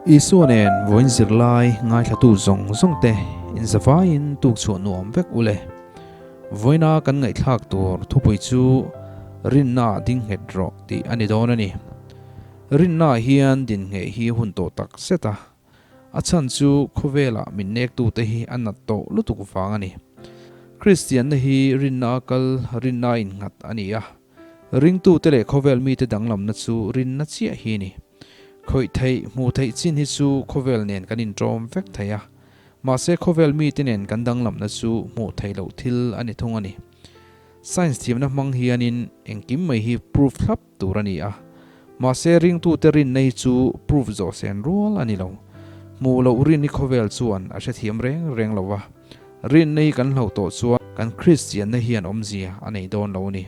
Isua nen vawiin zirlai ngaithlatu zawng zawng te inzavaiin tuk chhuah nuam vek u le. Vawiina kan ngaihthlak tur thupui chu Rinna ding nghet rawh tih a ni dawn a ni. Rinna hian din ngheh hi hun tawh tak zet a, a chhan chu khawvelah min nektute hi a nat tawh lutuk vang a ni. Kristianna hi rinna a kal, rinna a innghat a ni a. Ringtute leh khawvel mite danglamna chu rinna chiah hi a ni. Khawih theih, hmuh theih chin hi chu khawvel nen kan inṭawm vek thei a. Mahse khawvel mite nen kan danglamna chu hmuh theih loh thil a ni thung a ni. Science thiamna hmang hianin engkim mai hi proof thlap tur a ni a. Mahse ringtute rinna hi chu proof zawh sen rual a ni lo. Hmuh loh rin hi khawvel chuan a hrethiam reng reng lo va. Rinna hi kan hloh tawh chuan kan Kristianna hian awmzia a nei dawn lo a ni.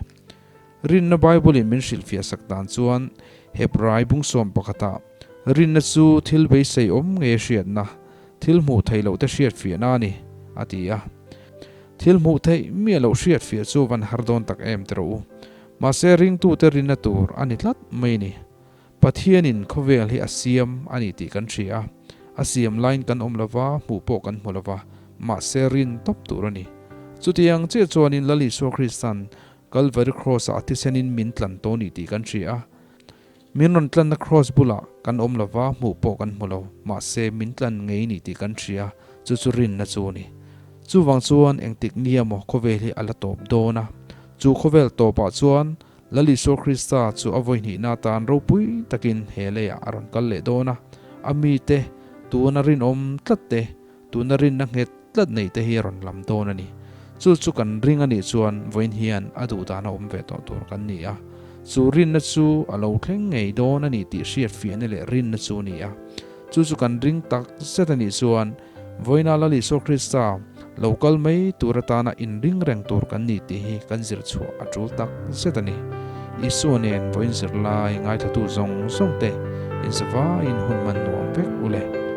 Rinna Bible-in min hrilhfiah sak dan chuan Hebrai bungsawm pakhatah rinna chu thil beisei awm nge hriatna, thil hmuh theih loh te hriatfiahna a ni, a ti a. Thil hmuh theih miah loh hriatfiah chu van har dawn tak em ti rawh u. Mahse ringtute rinna tur a ni tlat mai a ni. Pathianin khawvel hi a siam a ni tih kan hria a, a siam laiin kan awm lova, hmuh pawh kan hmu lova, mahse rin tawp tur a ni. Chutiang chiah chuanin Lal Isua Kristan Kalvari Cross-ah a thisenin min tlan tawh ni tih kan hria a. Min rawn tlanna Cross bulah kan awm lova, hmuh pawh kan hmu lo, mahse min tlan ngei ni tih kan hria, chu chu rinna chu a ni. Chuvang chuan engtik nia maw khawvel hi a la tawp dawn a, chu khawvel tawpah chuan Lal Isua Krista chu a vawi hnihna atan ropui takin he leiah a rawn kal leh dawn a, a mite tuna rinawm tlat te, Tuna rinna nghet tlat nei te hi a rawn lam dawn a ni. Chu chu kan ring a nih chuan vawiin hian a duh dan a awm ve tawh tur kan ni a. Chu rinna chu a lo thleng ngei dawn a ni tih hriat fiahna leh rinna chu a ni a. Chu chu kan ring tak zet a nih chuan vawiina Lal Isua Krista lo kal mai tur atana inring reng tur kan ni tih hi kan zir chhuah a tul tak zet a ni. Isua nen vawiin zirlai ngaithlatu zawng zawng te inzavaiin hun man nuam vek u le.